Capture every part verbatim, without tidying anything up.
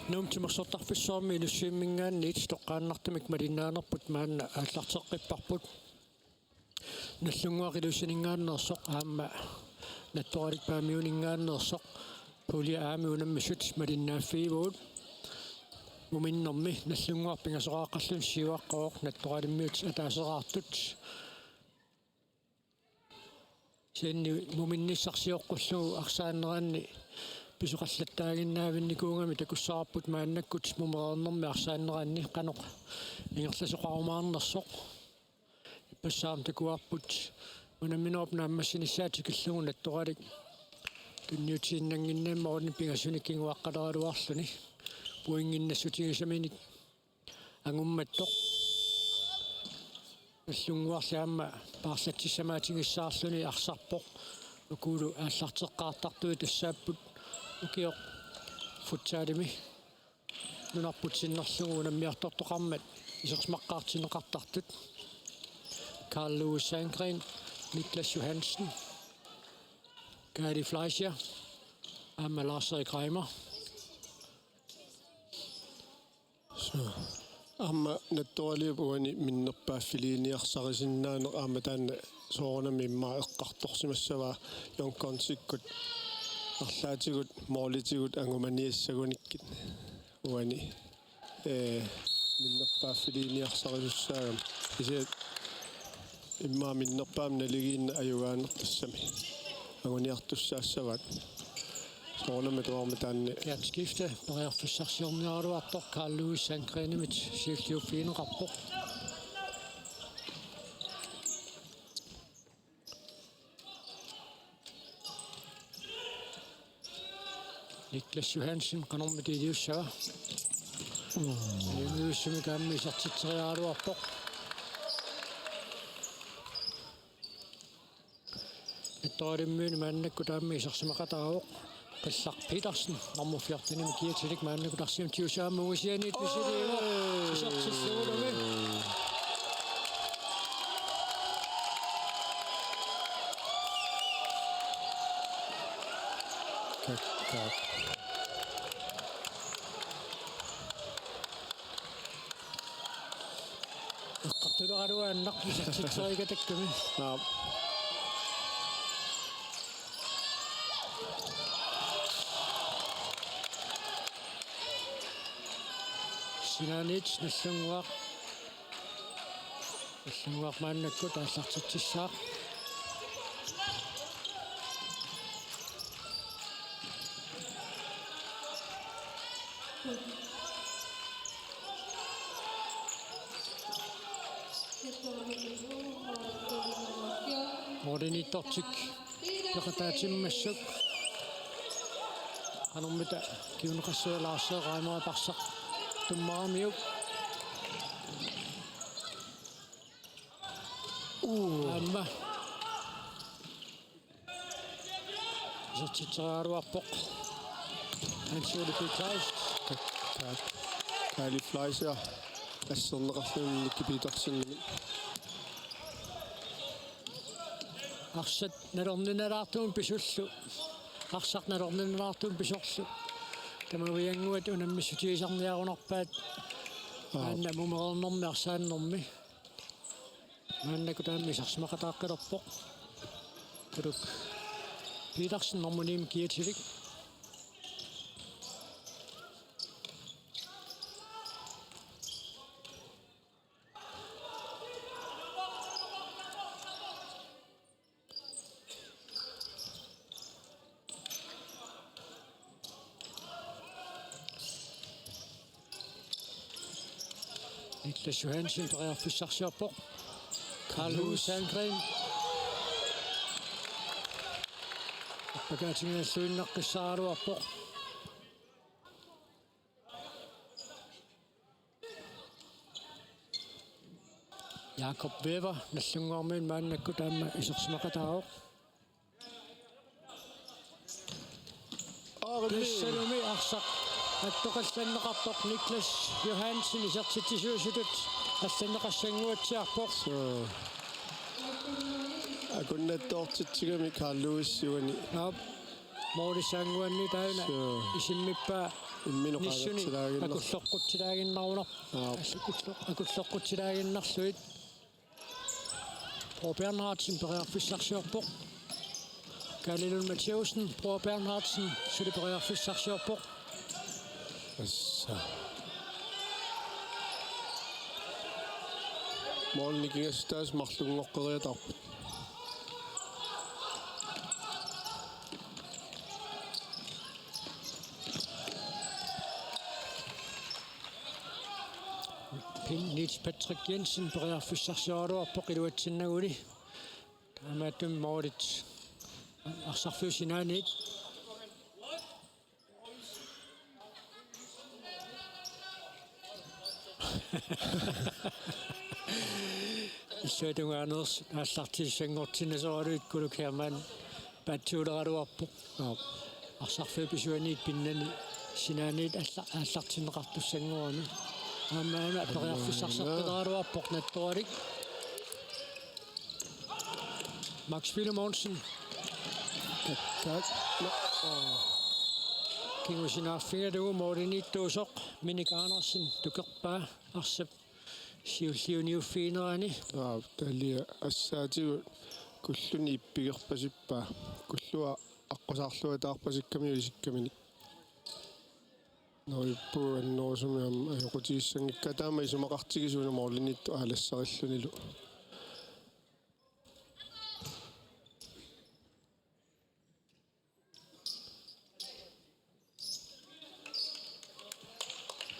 Nuup timersortarfissuarmi Inussivimminngaanniit toqqaannartumik malinnaanerput maanna aallarteqqipparput. Nagdlunguaq Ilussininngaanneersoq aamma Nattoralik Paamiuninngaanneersoq pulje A-mi unammisut malinnaaffigivagut. Muminnermi Nagdlunguaq pingasoqaaqqalluni siuaqqavoq, Nattoralimmiut ataaseraartut. Kisianni muminnissaq sioqqullugu arsaanneranni pisoqallattaaginnaavinnikuugami takussavarput maannakkut mumereernermi arsaanneranni qanoq ingerlasoqarumaarnersoq. Ippassaq aamma takuarput unamminerup naammassinissaa tikillugu Nattoralik tunniutiinnannginnami målini pingasunik kinguaqqaleraluarluni pointit nassutigissaminik angummattoq. Nagdlunguarli aamma paarlatsissamaatigissaarluni arsarpoq. Ukuulu aallarteqqaartartui tassaapput ukioq futsalimi nunarput sinnerlugu unammiartortoqarmat isersimaqqaartinneqartartut. Carl Louis Sandgren, Niklas Johansen, Kaali Fleischer aamma Lars Erik Reimer. Så. Aamma Nattoraliup uani minnerpaaffiliiniarsarisinnaaneq aamma taanna soorunami immaqa eqqartorsimassavaa, Jon Konsikkut arlaatigut målitigut angumaniassagunikkit uani, ee, minnerpaaffiliiniarsarisussaagami. Kisianni immaqa minnerpaamik naligiinneq ajugaaneq tassami anguniartussaassavaat. Soorunami atuarmat taanna. Gert Skifte periarfissarsiorniaraluartoq Carl Louis Sandgrenimit siulliuffigineqarpoq. Niklas Johansen qanormita iliussava? Iliussumik aamma isertitseriaraluarpoq. Nattoralimmiuni maannakkut aamma isersimaqataavoq. Qillaq Petersen, nummer fjortenimik kiatilik maannakkut arsamik tigusaa, aamma ungasianiit misiliivoq. Isertillugulumi. Kakkaak. Eqqartuleraluaannaq isertitseriikatakkami. Aap. Sinaaniit Nagdlunguaq. Nagdlunguaq maannakkut aallartitsissaaq. Målimiittortik peqataatimmassuk. Qanormita kinguneqassavat, Lars Reimer arsaq tummaramiuk. Uu. Aamma. Isertitseriaraluarpoq. Hans Ole Kleist. Ka-, ka-, Kaali Fleischer. Asserneqarluni Nicky Petersenimit. Arsaq nalorninalaartumik pisullu. Arsaq nalorninalaartumik pisorlu. Tamaviannguat unammissutigisarniarunarpaat. Aap. Aamma mumereernermi arsaannermi. Maannakkut aamma isersimaqataaqqilerpoq. Uluk Petersen nummer ni-mik kiatilik. Niklas Johansen periarfissarsiorpoq. Carl Louis Sandgren. Appakaatiginnaalluinnaqqissaaraluarpoq. Jakob Weber, Nagdlunguarmiut maannakkut aamma isersimaqataavoq. Aarli. Tassalumi arsaq attoqallanneqarpoq, Niklas Johansen isertitsisuusutut allanneqassannguatsiarpoq. Suu. Akunnattoortitsigami Carl Louis uani. Aap. Moorissannguanni taanna. Suu. Isimmippaa. Imminut nissuni qaangertilaaginnarlugu. Akulloqqutsilaaginnarunarpoq. Aap. Akullo-, akulloqqutsilaaginnarlugit. Bror Bernhardsen periarfissarsiorpoq. Kalle Lund Mathæussen, Bror Bernhardsen, suli periarfissarsiorpoq. Tassa. Målip nikingassutaasa marlunngoqqeriataarput. Pin Niels Patrick Jensen periarfissarsioraluarpoq iluatsinnaguli. Taamaattumik målit arsarfiup sinaaniit. Illuatungaaneersoq aallartissanngortinnasoraluit Kuluk Hermann paatsuuleraluarpoq. Aap. Arsarfiup isuaniit pinnani sinaaniit alla-, aallartinneqartussanngorami. Aamma una periarfissarsiortaraluarpoq Nattoralik. Max Filemonsen. Takkaak. Kingusinaarfigalugu målimiittuusoq Minik Andersen tukerpaa arsap siulliuniuffiginerani. Aap, talia assaatigut kulluni ippigerpasippaa. Kullua aqqusaarluataarpasikkamiuk isikkamini. Neriuppugut annerusumik aamma ajoqutigissanngikkutta taama isumaqartigisoq una målimiittoq aalassarillunilu.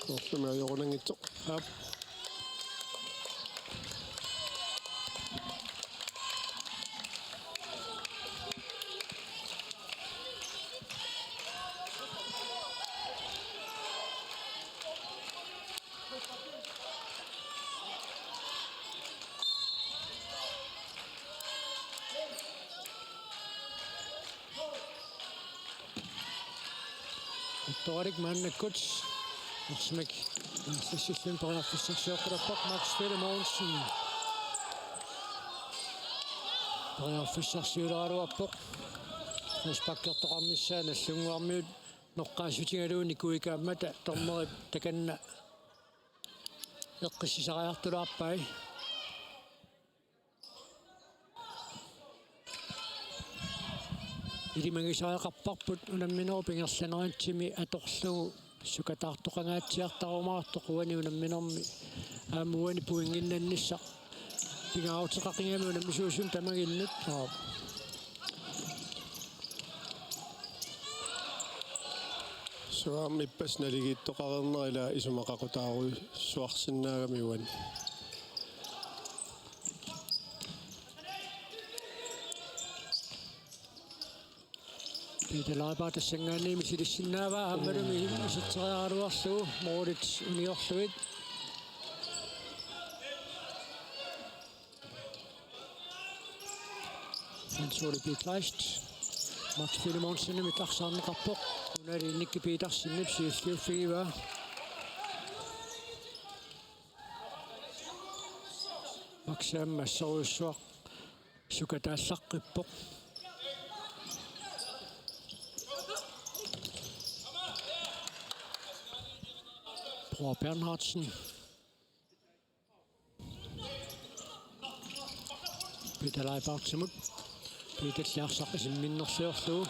Soorlumi ajorunanngitsoq. Aap. Nattoralik maannakkut arsamik arsassillugu periarfissarsioqqilerpoq Max Filemonsen. Periarfissarsiuleraluarpoq. Frisparkertoqarnissaa Nagdlunguarmiut noqqaassutigalugu nikuikaammata dommerip takanna eqqissisariartulaarpai. Ilimagisariaqarparput unamminerup ingerlaneritsimi atorlugu sukataartoqangaatsiartarumaartoq uani unamminermi aamma uani pointinnannissaq pingaaruteqaqigami unammisuusut tamaginnut. Aap. Suaarmi ippassaq naligiittoqareerneq ila isumaqaqutaarujussuarsinnaagami uani. Peter Leiber tassanngaanniit misilissinnaavaa aammalumi iserteriaraluarlugu målit uniorlugit. Hans Ole B. Kleist. Max Filemonsenimit arsaarneqarpoq. Unali Nicky Petersenip siulliuffigivaa. Max aamma assorujussuaq sukataallaqqippoq. Bror Bernhardsen. Peter Leibertimut. Peterli arsaq isimminnerliorlugu.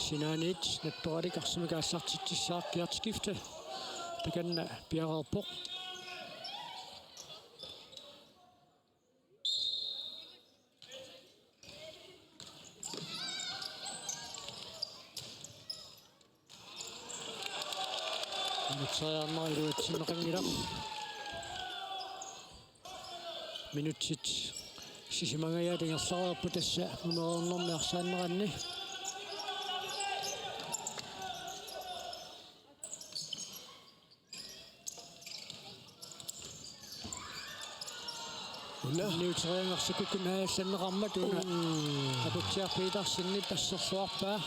Sinaaniit Nattoralik arsamik aallartitsissaaq, Gert Skifte takanna piareerpoq. Inutseriarneq iluatsinneqanngilaq. Minutsit sisamangajaat ingerlareerput tassa umereernermi arsaanneranni. Una. Niuteriangersikkukkit naallanneqarmat una. Mm. Aputsiaq Petersenip asserluarpaa.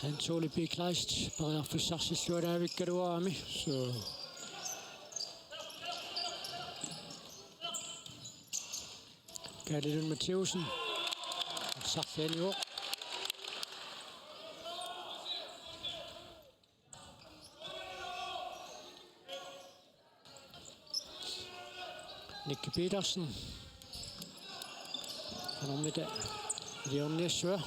Hans Ole B. Kleist periarfissarsillualaavikkaluarami. Suu. Kaali Lund Mathæussen. Arsarlianivoq. Nicky Petersen. Qanormita iliorniassava.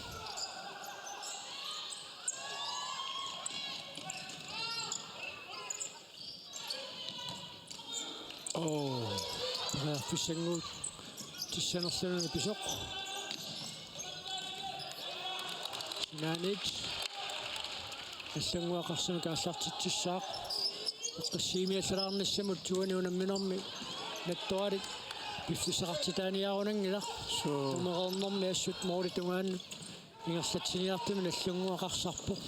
Oo. Periarfissannguit tissanerlunani pisoq. Sinaaniit. Allannguaq arsamik aallartitsissaaq. Eqqissiimiallalaarnissamut tuani unamminermi Nattoralik piffissaqartitaaniarunanngilaq. Suu. Tumereernermi assut målip tungaanut ingerlatsiniartumik Allannguaq arsarpoq.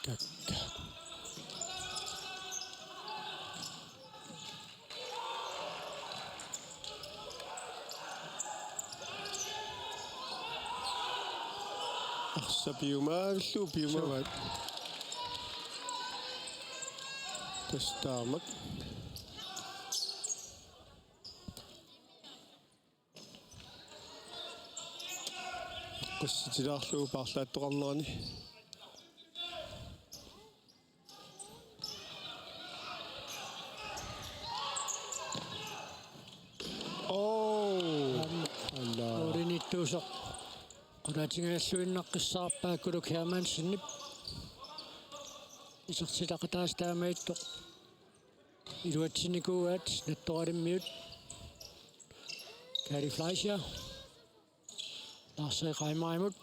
Kakka. Arsaq piumaavillugu piumavaat. Tassa taamak. Eqqissitilaarlugu paarlaattoqarnerani. Oo. Alla. Urinittuusoq. Qulaatingajalluinnaqqissaarpaa Kuluk Hermansenip. Isertitaqataasa taamaattoq iluatsinikuuaat Nattoralimmiut. Kaali Fleischer. Lars Reimerimut.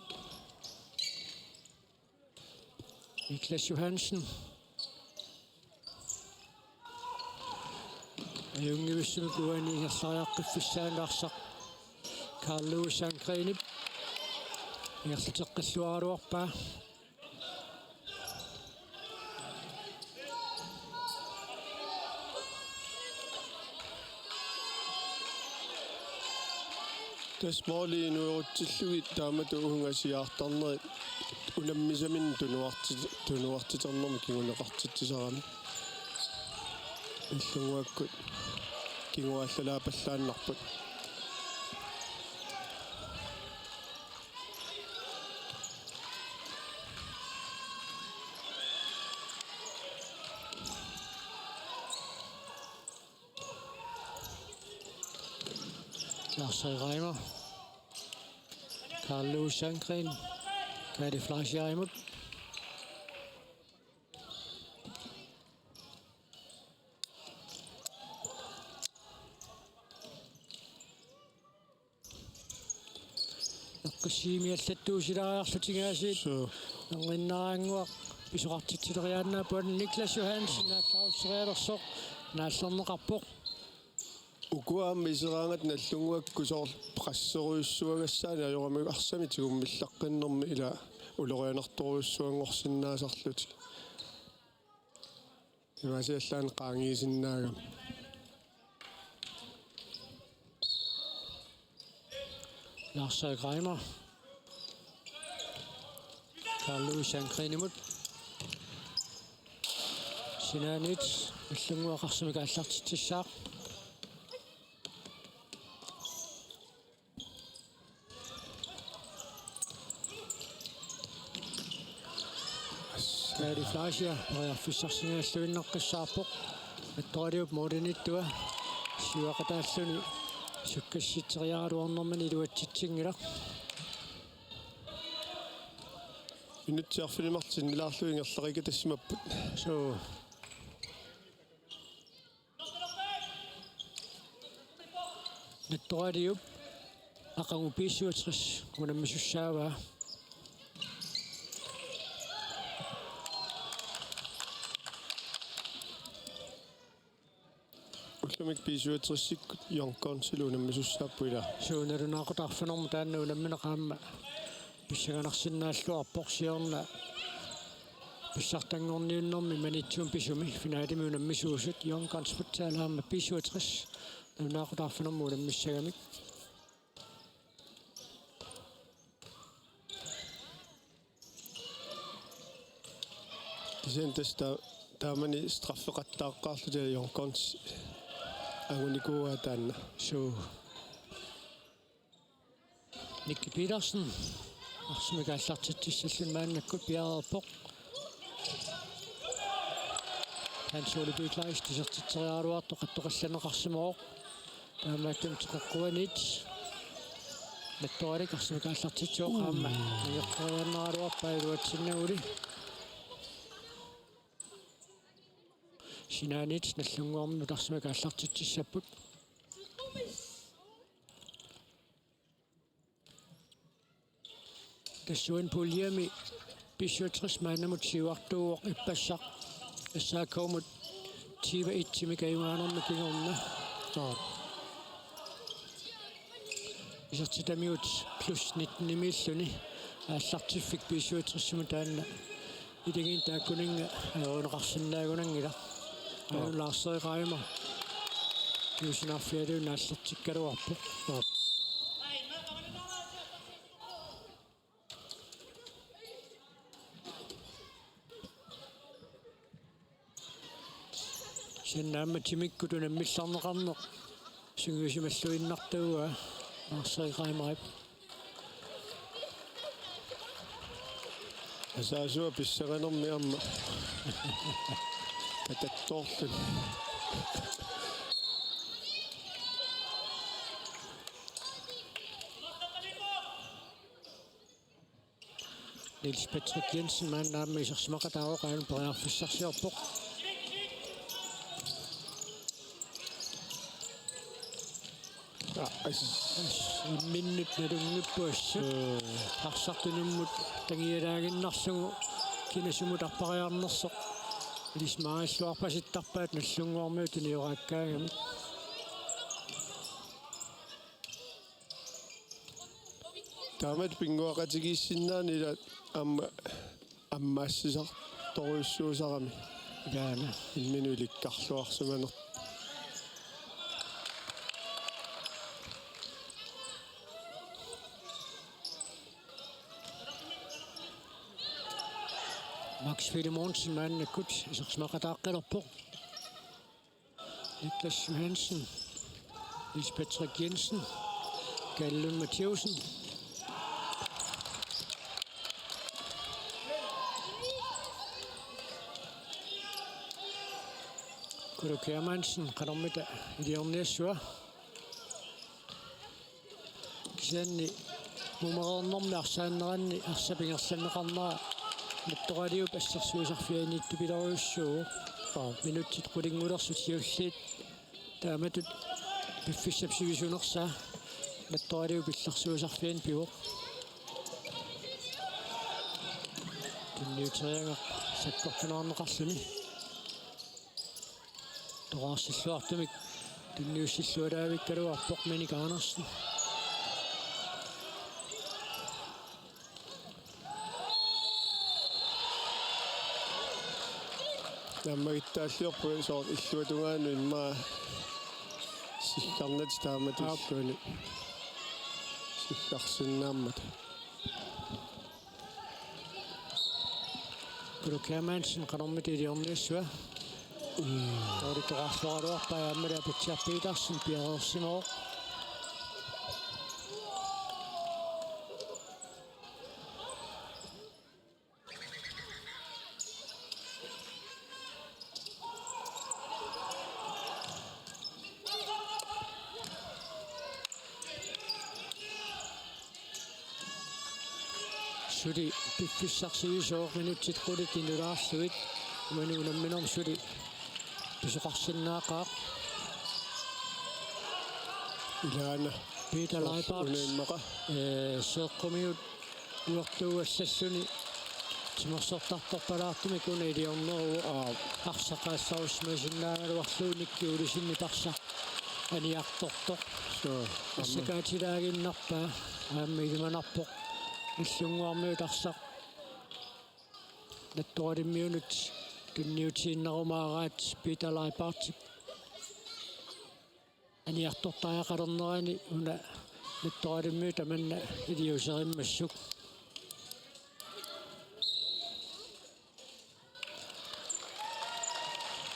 Niklas Johansen. Ajunngivissumik uani ingerlariaqqiffissaanut arsaq Karl Louis Sandgrenip ingerlateqqilluaraluarpaa. Tassa måli inuerutsillugit taamatut uunga siaartarnerit unammisaminnik tunuarti-, tunuartiternermik kinguneqartitsisarami. Allannguakkut kinguaallalaappallaannarput. Lars Reimer. Karl Louis Sandgren. Kaali Fleischerimut. Eqqissiimiallattuusilaariarlutik aasiit. Suu. Erniinnaraannguaq pisoqartitsileriaannaapput, Niklas Johansen aallaruserialersoq naallerneqarpoq. Ukua aamma iseraangat Nagdlunguakkut soorlu qasserujussuagassaanik ajoramiuk arsamik tigummillaqqinnermi ila ulorianartorujussuanngorsinnaasarlutik. Imaasiallaannaq qaangiisinnaagami. Lars Reimer. Karl Louis Sandgrenimut. Sinaaniit Nagdlunguaq arsamik aallartitsissaaq. Kaali Fleischer periarfissarsigalluinnaqqissaarpoq. Nattoraliup målinittua siuaqataalluni sukkassitseriaraluarnermini iluatsitsinngilaq. Minutsit arfineq-marluk sinnilaarlugit ingerlaqikka tassimapput. Suu. Nattoraliup aqagu B syvogtres unammisussaavaa. Ullumikkut B syvogtresikkut Young Gunsilu unammisussaapput ilaa. Suu, nalunaaqutaq arfineq-marluk taanna unammineq aamma pissanganarsinnaalluarpoq siorna pissartanngorniunnermi Maniitsumi pisumi finalemi unammisuusut Young Guns Futsal aamma B syvogtres nalunaaqutaq arfineq-marluk unammissagamik. Kisianni tassa taa-, taamani straffeqattaaqqaarluta John Cons angunikuuaa taanna. Suu. Nicky Petersen arsamik aallartitsissalluni maannakkut piareerpoq. Hans Ole Pihlajs isertitseriaraluartoq qattoqqallanneqarsimavoq. Taamaattumik teqeqquaniit Nattoralik arsamik aallartitsivoq aamma. Nigeqqeriannaraluarpaa iluatsinnaguli. Sinaaniit Nagdlunguarmiut arsamik aallartitsissapput. Tassuuna puljemi B syvogtres maannamut siuartuuvoq ippassaq S A K-mut tyve et-imik ajugaanermi kingorna. Isertitamigut plus nitten-imiilluni aallartiffik B syvogtres-imut taanna. Iligiinni taakkuninnga ajorunneqarsinnaagunanngilaq. Aajuna Lars Erik Reimer. Kiusinaarfialiuna aallartikkaluarpoq. Kisianni aamma timikkut unammillarneqarneq sungiusimalluinnartuuaa Lars Erik Reimerip. Asaasua pissanganermi aamma katattoorluni. Niels Patrick Jensen maanna aamma isersimaqataavoq, aajuna periarfissarsiorpoq. Aa, as. As, imminnut nalunngippoq assut. Mm. Arsaq tunummut tangialaaginnarlugu kinasumut arpariarnersoq. Ilissi maanilluarpasittarpaat Nagdlunguarmiut tunioraakkaangamik. Taamatut pinnguaqatigiissinnaanani ila aamma ammaassisartorujussuusarami. Ilaana. Imminut ilikkarluarsimanersoq. Max Filemonsen maannakkut isersimaqataaqqilerpoq. Niklas Johansen, Niels Patrick Jensen, Kalle Lund Mathæussen. Kuluk Hermansen, qanormita iliorniassava. Kisianni mumereernermi arsaanneranni arsap ingerlanneqarnera Nattoraliup assersuisarfianiittupilorujussuuvoq. Aa. Minutsit qulingulersut siulliit taamatut piffissap sivisunersaa Nattoraliup illersuisarfiani pivoq. Tunniuteriagaq sakkortunerarneqarluni. Toqqaarsilluartumik tunniussillualaavikkaluarpoq Minik Andersen. Naammagittaalliorpoq soorlu illuatungaanut immaqa siggarnatik taamatut. Aap. Illuanut siggarsinnaammata. Kuluk Hermansen qanormita iliorniassava. Uli toqqarluaraluarpaa, aammalu Aputsiaq Petersen piareersimavoq. Suli piffissaq sivisooq minutsit qulit inulaarlugit. Uani unamminermi suli pisoqarsinnaaqaaq. Ilaana. Peter Leibarth. Una immaqa. Ee, seeqqumiut uertuugallalluni timersortartorpalaartumik una iliorneruvoq. Aa. Arsaq aallarussimasinnaaluarlugu Nikki Olsenip arsaq aniartortoq. Suu. Assakaatilaaginnarpaa aamma ilimanarpoq. Nagdlunguarmiut arsaq Nattoralimmiunut tunniutiinnarumaaraat Peter Leibarthip aniartortariaqalernerani una Nattoralimmiut tamanna iliuuserimmassuk.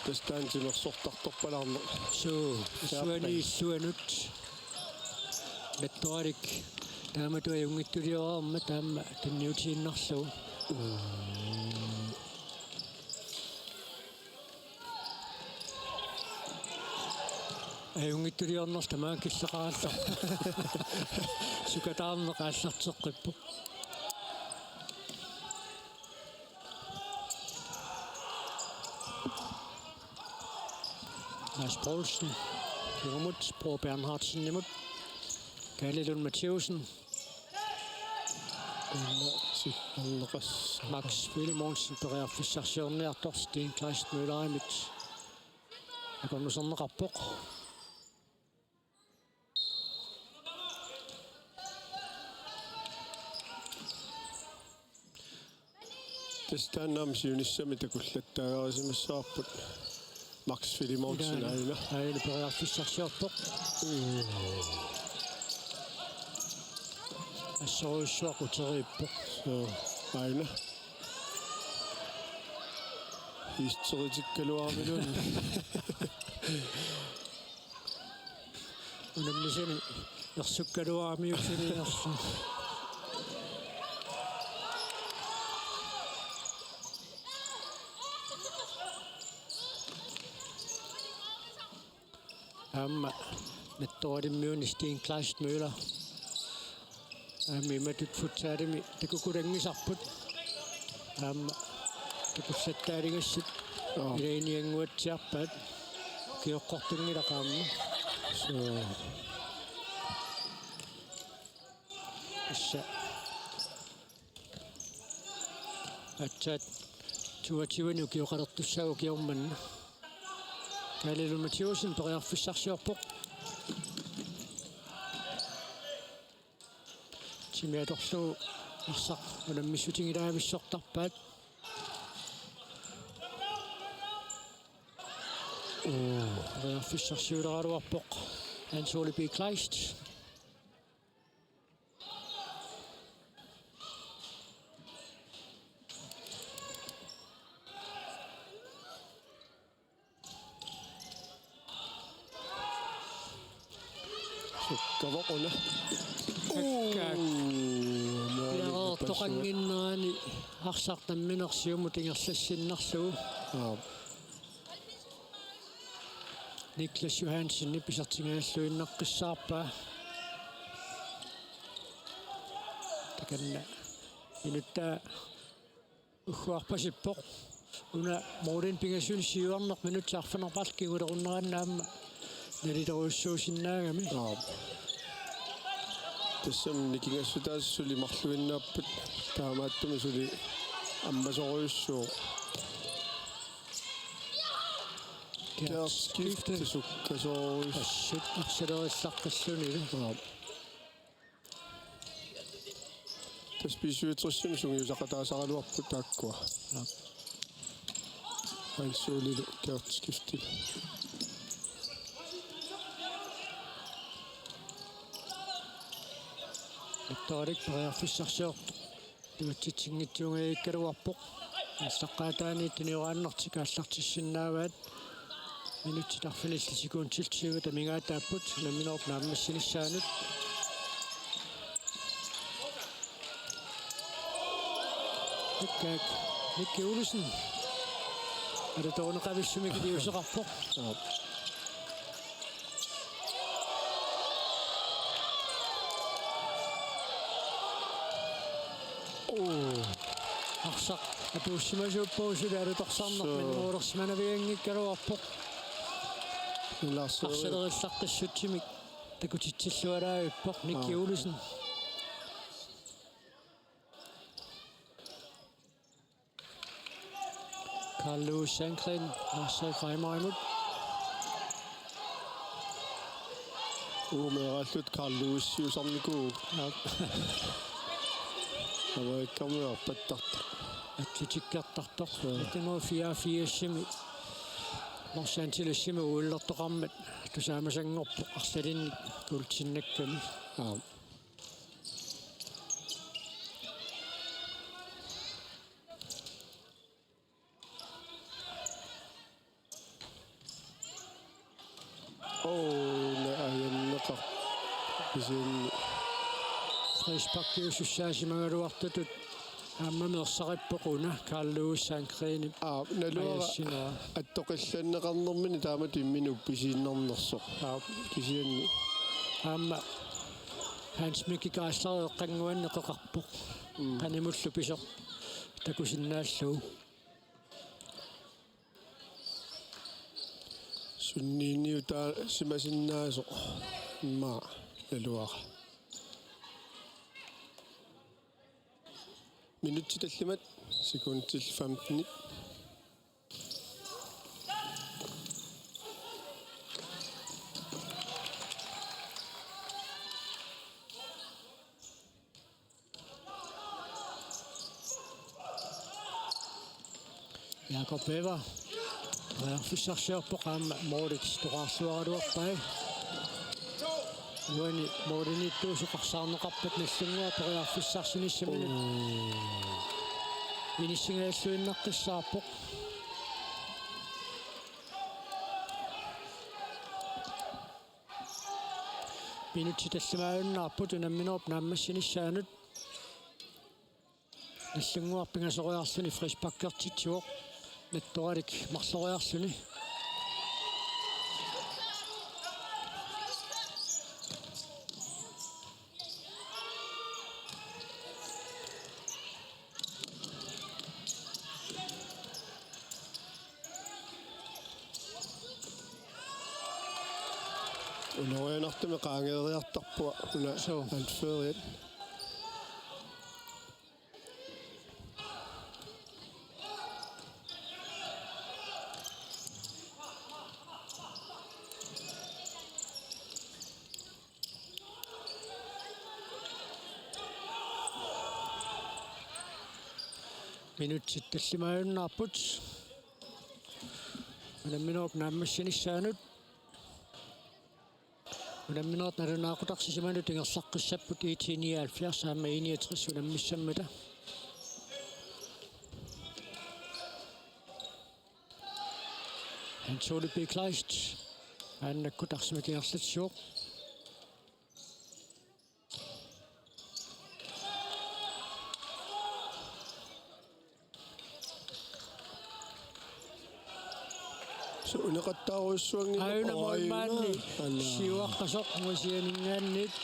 Tassa taanna timersortartorpalaarneq. Suu, issuani illuanut. Nattoralik. Taamatut ajunngitsuliorama taama tunniutiinnarlugu. Ajunngitsuliornerlu tamaanga killeqarallarpoq. Sukataarneq aallarteqqippoq. Lars Poulsen, kingumut, Bo Bernhardsenimut, Kalle Lund Mathæussen. Max Filemonsen periarfissarsiorniartoq Steen Kleist Møllerimit akornuserneqarpoq. Tassa taanna aamma siunissami takullattaarisimassavarput Max Filemonsen. Ilaana. Aana. Aana periarfissarsiorpoq. Assorujussuaq uteriippoq. Suu, aana. Isteritikkaluaramiluunniit. Unammisani ersukkaluaramiussiniarlu. Aamma Nattoralimmiuni Steen Kleist Møller. Aamma imatut futsalimi takukulaanngisarput. Aamma takullattaaligassat. Joo. Ilaanni anguatsiarpaat. Ukioqqortunngilaq aamma. Suu. Tassa. Aatsaat toogtyvenik ukioqalertussaasoq ukioq manna. Kalle Lund Mathæussen periarfissarsiorpoq. Timi atorlugu arsaq unammissutigilavissortarpaat. Uu, periarfissarsiuleraluarpoq Hans Ole B. Kleist. Sukkavoq una. Takkaak. Uu, målip piareertoqannginnerani arsaq nammineq siumut ingerlassinnarlugu. Aap. Niklas Johansen isertigalluinnaqqissaarpaa. Takanna minuttaa ugguarpasippoq. Una målinik pingasunut siuarneq minutsit arfineq-marluk kingulerunneranni aamma nalilerujussuusinnaagami. Aap. Tassami nikingassutaasut suli marluinnaapput, taamaattumik suli ammasorujussuuvoq. Kært skifte. Kært skifte sukkasoorujussuaq. Assut arsalerillaqqilluni. Aap. Tassa B syvogtresimi sungiusaqataasaraluarput taakkua. Aap. Hans Olelu kært skifte. Nattoralik periarfissarsiortoq iluatsitsinngitsuungajavikkaluarpoq. Aallaqqaataaniit tunioraannartik aallartissinnaavaat. Minutsit arfinillit sekundit tyve amigaataapput nammineq naammassinissaanut. Takkaak, Nicky Olsen. Alutorneqavissumik iliuuseqarpoq. Aap. Uu. Arsaq atuussimasuuppoq suli alutorsarneq. Suu. Minnerulersimanavianngikkaluarpoq. Ilaasorsuaq. Arsalerillaqqissutsimik takutitsillualaavippoq Nicky Aap. Olsen. Carl Louis Sandgreen, Lars Reimerimut. Uu, meeraalluta Carl Louisiusarnikuuvoq. Aap. Amerikkarmiut arpattartoq. Atletikkertartoq. Suu. Nitten hundrede fireogfirsimi Los Angelesimi O L-ertoqarmat tusaamasanngorpoq arlalinnik guldinnakkami. Aap. Una ajanneqarpoq. Kisianni frisparkiusussaasimagaluartutut aamma meersarippoq una Carl Louis Sandgreenip. Aa, naluara ajassinera. Attoqqillanneqarnermini taamatut imminut uppisiinnarnersoq. Aa. Kisianni aamma Hans Mikkel Geisler eqqannguanneqeqarpoq. Mm. Qanimullu pisoq takusinnaallugu. Sunniiniutaasimasinnaavoq immaqa naluara. Minutsit tallimat, sekundit femten. Jakob Eva. Periarfissarsiorpoq aamma målit toqqaarluaraluarpai. Uani målimiittuusoqarsaarneqarpat Nagdlunguaq periarfissarsinissaminut. Inissingajalluinnaqqissaarpoq. Minutsit tallimaajunnaarput unamminerup naammassinissaanut. Nagdlunguaq pingasoriarluni frisparkertitsivoq. Nattoralik marloriarluni. Unorianartumik qaangeeriartarpunga una. Suu. Anføreriat. Minutsit tallimaajunnaarput. Unamminerup naammassinissaanut. Unamminerit nalunaaqutarsisimanut ingerlaqqissapput I T nioghalvfjerds aamma I niogtres unammissammata. Hans Ole B. Kleist maannakkut arsamik ingerlatsivoq. Suuneqattaarujussuanngilaq. Aajuna målmandi. Aajuna. Alla. Siuaqqasoq Aasianninngaanniit.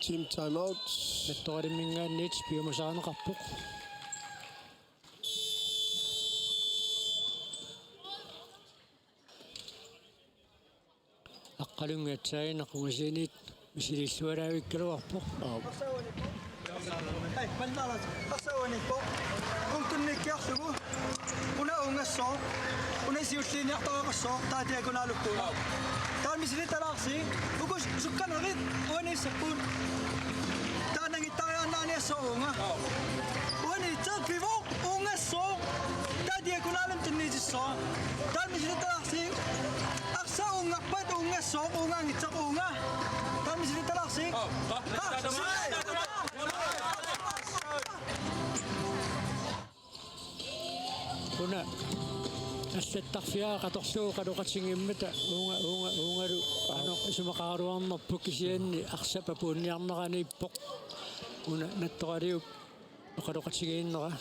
Team timeout. Nattoralinngaanniit piumasarineqarpoq. Aqqalunnguaq aatsaannguaq Aasianniit misililluaraavikkaluarpoq. Aap. Ai, malnaalat. Arsaq uaniippoq. Punktunniikkiarlugu. Una uungassooq. Una siulliiniartariaqassooq. Taava diagonalippuuna. Taava misilittalaarsi. Uku sukkanerit uaniissapput. Taava nangittariaannaaniassooq uunga. Uani taava pivoq. Uungassooq. Taava diagonalimik tunniutissaaq. Taava misilittalaarsi. Arsaq uungarpat uungassooq, uungaanngitsoq uunga. Taava misilittalaarsi. Aa, aa, aa, aa, aa. Una allattarfigaa qatorlugu qanoqatigiimmata uunga, uunga, uungalu qanoq isumaqaraluarnerput kisianni arsap apuunniarneraniippoq. Una Nattoraliup oqaloqatigiinnera.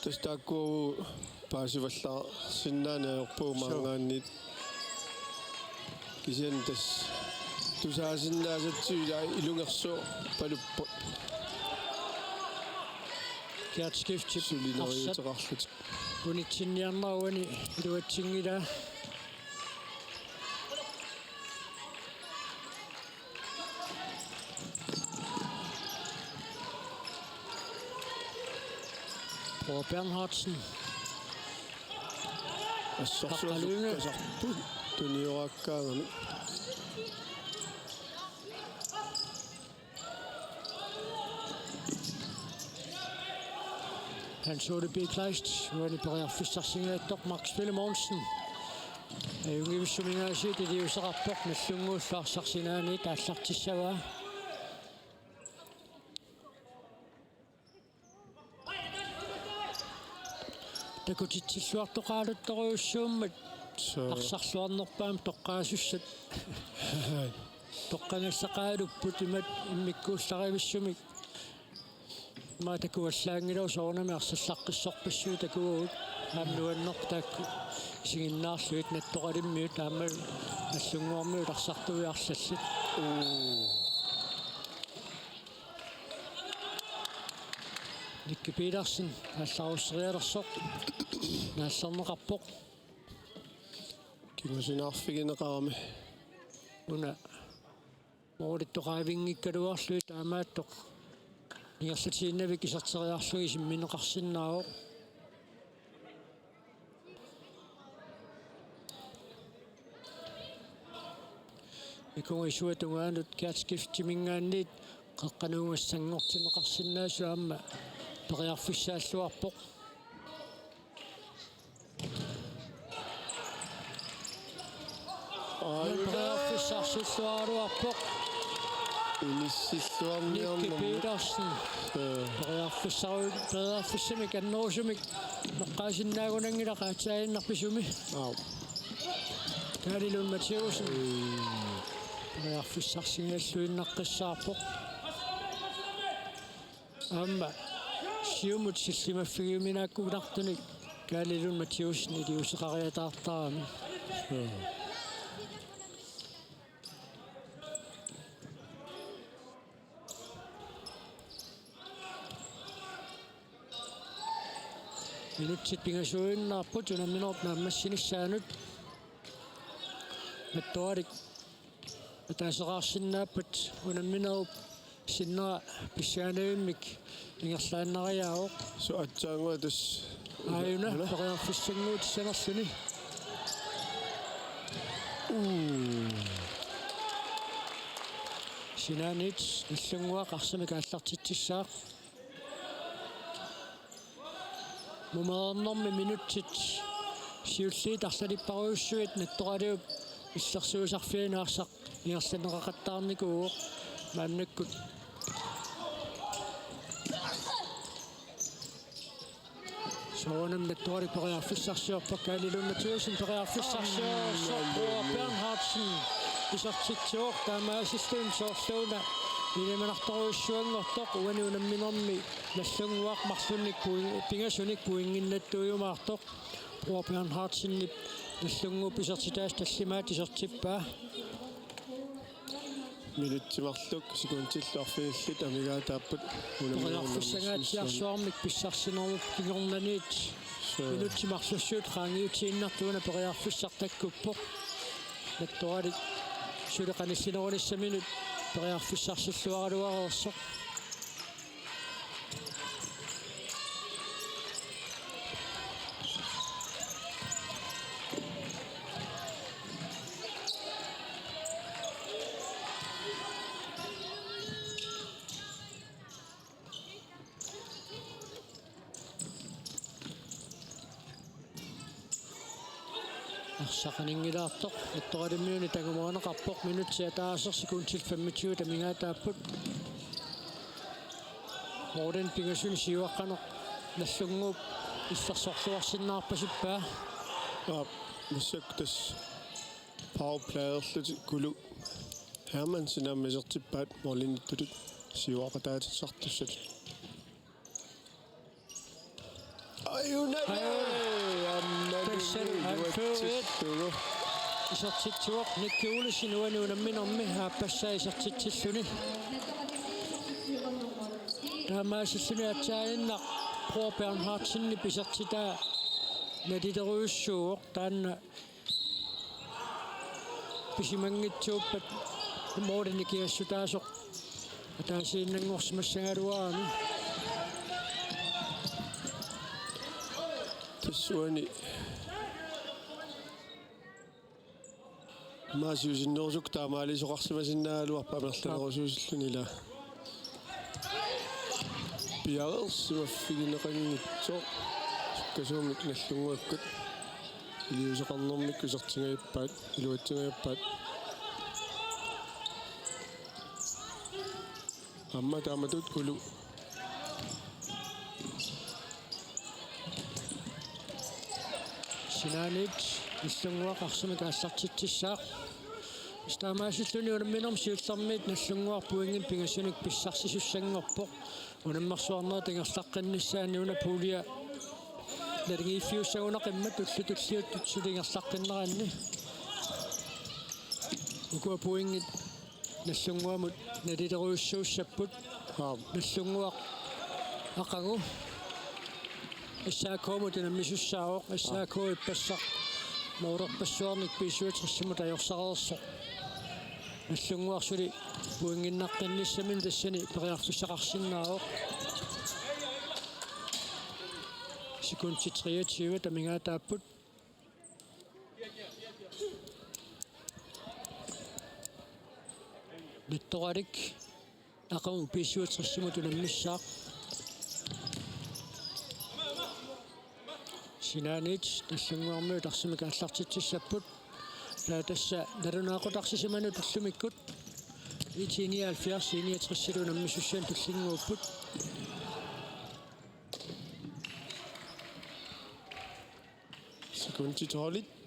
Tassa taakku paasivallaarsinnaaneq ajorpagut. Suu. Maanngaanniit. Kisianni tassa tusaasinnaasatsinni ilaa ilungersunga palupput. Gert Skifte. Suli arsap neriuteqarlutik. Unitsinniarnerup uani iluatsinngilaa. Paul Bernhardsen. Assorsuaq Aqqalunnguaq. Sukkasarput tunioraakkaangami. Hans Ole B. Kleist, uani periarfissarsingaattoq Max Filemonsen. Ajunngivissumik aasiit iliuuseqarpoq Nagdlunguullu arsaq sinaaniit aallartissavaa. Takutitsilluartoqaaluttorujussuummat. Suu. Arsarluarnerpaamik toqqaasussat. Toqqagassaqaalupput imatut immikkuullarivissumik. Ima takuallaanngilagut soorunami arsallaqqissorpassuit takuagut. Aamma nuannerpoq taakku isiginnaarlugit Nattoqalimmiut aamma Nagdlunguarmiut arsartuiarlallit. Uu. Nicky Petersen aallarusserialersoq naallerneqarpoq. Kingusinaarfigineqarami. Una moolittoqavinngikkaluarlugit taamaattoq ingerlatiinnavik iserteriarlugu isimmineqarsinnaavoq. Ikugu isua tungaanut Gert Skiftiminngaanniit qeqqanut ungassanngortinneqarsinnaasut aamma periarfissaalluarpoq. Aajuna. Periarfissarsilluaraluarpoq. Nicky Inissilluarniarnermi. Petersen. Ee. Periarfissaru-, periarfissamik annerusumik noqqaasinnaagunanngilaq aatsaannguaq pisumi. Aap. Kaali Lund Mathæussen. Ee. Periarfissarsigalluinnaqqissaarpoq. Aamma siumut sillimaffigiuminaakkuminartunik Kaali Lund Mathæussen iliuuseqariataartarami. Minutsit pingasuinnarput unamminerup naammassinissaanut. Nattoralik ataaseqarsinnaappat unamminerup sinnera pissanganarmik ingerlaannariaavoq. Suu, aatsaannguaq tassa. Aajuna, una. Periarfissannguutissanerluni. Uu. Sinaaniit Nagdlunguaq arsamik aallartitsissaaq. Mumereernermi minutsit siulliit arlalipparujussuit Nattoraliup illersuisarfianut arsaq ingerlanneqaqattaarnikuuvoq maannakkut. Soorunami Nattoralik periarfissarsiorpoq, Kaali Lund Mathæussen periarfissarsiorsoq, Bror Bernhardsen isertitsivoq, taamaasilluni soorluuna ilimanartorujussuanngortoq, uani unamminermi Nagdlunguaq marlunnik pui-, pingasunik puinnginnattuujumaartoq. Bror Bernhardsenip Nagdlunguup isertitaasut tallimaat isertippaa. Minutsit marluk sekundillu arfinillit amigaataapput. Periarfissangaatsiarsuarmik pissarsinermut kingornaniit. Suu. Minutsit marlussuit qaangiutiinnartut una periarfissaq takkuppoq. Nattoralik suli qanillinerunissaminut periarfissarsilluaraluareersoq. Arsaq aninngilaartoq, Nattoralimmiuni tangumerineqarpoq, minutsit ataaseq sekundit femogtyve amigaataapput. Målini pingasuni siuaqqaneq Nagdlunguup illersorluarsinnaarpasippaa. Aap, massakkut tassa powerplayerlutik Kulu Hermansen aamma isertippaat målimiittutut siuaqataatissartussatut. Aajuna. Aajuna. Aamma tassani iluatsillugu. Isertitsivoq Nicky Olesen uani unamminermi aappassaa isertitsilluni. Taamaasilluni aatsaannguaq Bror Bernhardsenip isertitaa nalilerujussuuvoq, taanna pisimanngitsuuppat målini kiassutaasoq ataasiinnanngorsimassagaluarami. Tassuani maasiusinnerusukkut taamaalisoqarsimasinnaagaluarput amerlanerusuusilluni, ilaa. Piareersimaffigineqanngitsoq. Sukkasuumik Nagdlunguakkut iliuuseqarnermikkut isertingajappaat, iluatsinngajappaat. Aamma taamatut Kulu. Sinaaniit Nagdlunguaq arsamik aallartitsissaaq. Taamaasilluni unamminermi siullermiit Nagdlunguaq pointinik pingasunik pissarsisussanngorpoq. Unammersuarnerit ingerlaqqinnissaanni una pulje naligiiffiussagunaqimmat tulliuttut suli ingerlaqqinneranni. Ukua pointit Nagdlunguamut nalilerujussuussapput. Aap. Nagdlunguaq aqagu S A K-mut unammisussaavoq. S A K ippassaq målerpassuarnik B syvogtres-imut ajorsareersoq. Nagdlunguaq suli pointinnaqqinnissaminut tassani periarfissaqarsinnaavoq. Sekundit treogtyve amigaataapput. Nattoralik aqagu B syvogtres-imut unammissaaq. Sinaaniit Nagdlunguarmiut arsamik aallartitsissapput. Taava tassa nalunaaqutaq sisamanut ullumikkut I T nioghalvfjerds I niogtres-ilu unammisussaanut tullinnguupput. Sekundit tolvit.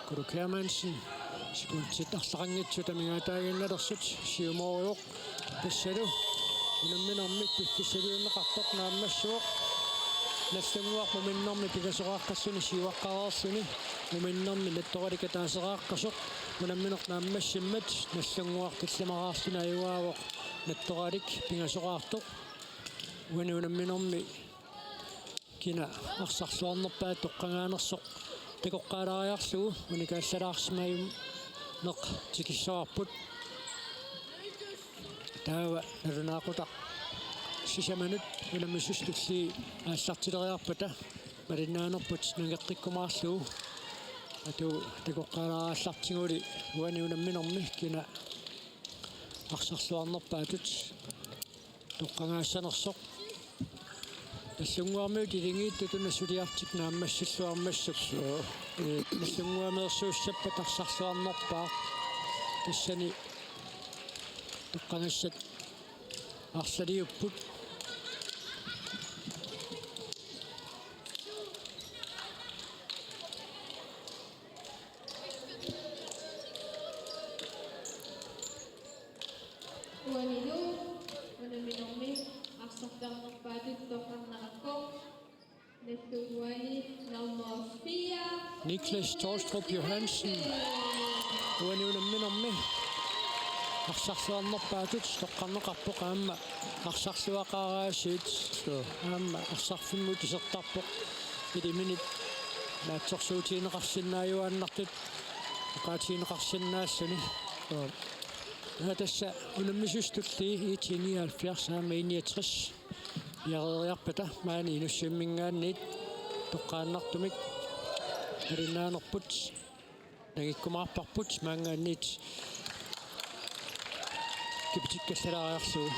Kuru Hermansen, sekundit arlaqanngitsut amigaataaginnalersut siumoorujoq. Tassalu unamminermi piffissaliunneqartoq naammassivoq. Nagdlunguaq muminnermi pingasoqaqqalluni siuaqqareerluni. Muminnermi Nattoralik ataaseqaqqasoq. Unammineq naammassimmat Nagdlunguaq tallimaraarluni ajugaavoq Nattoralik pingasoqaartoq. Uani unamminermi kina arsarluarnerpaat toqqagaanersoq takoqqaalaariarlugu unikaallaalaarsimajunneq tikissavarput. Taava nalunaaqutaq sisamanut unammisut tulliit aallartileriarpata malinnaanerput nangeqqikkumaarlugu. Atu takoqqaalaariarlutiguli uani unamminermi kina arsarluarnerpaatut toqqagaassanersoq. Nagdlunguarmiut iligiittut una suliartik naammassilluarmassuk. Suu. Ee, Nagdlunguameersuussappat arsarluarnerpaaq. Tassani toqqagassat arlaliupput. Uanilu unamminermi arsarluarnerpaatut toqqarneqarpoq Nagdlunguani nummer fire, Niklas Tolstrup Johansen. Uani unamminermi arsarluarnerpaatut toqqarneqarpoq aamma arsarluaqaaraasiit. Suu. Aamma arsarfimmut isertarpoq. Iliminit naatsorsuutigineqarsinnaajuaannartut oqaatigineqarsinnaalluni. Suu. Taava tassa unammisut tulliit I T nioghalvfjerds aamma I niogtres piareeriarpata maani Inussivimminngaanniit toqqaannartumik malinnaanerput nangikkumaarparput maanngaanniit kipitikkallalaariarlugu.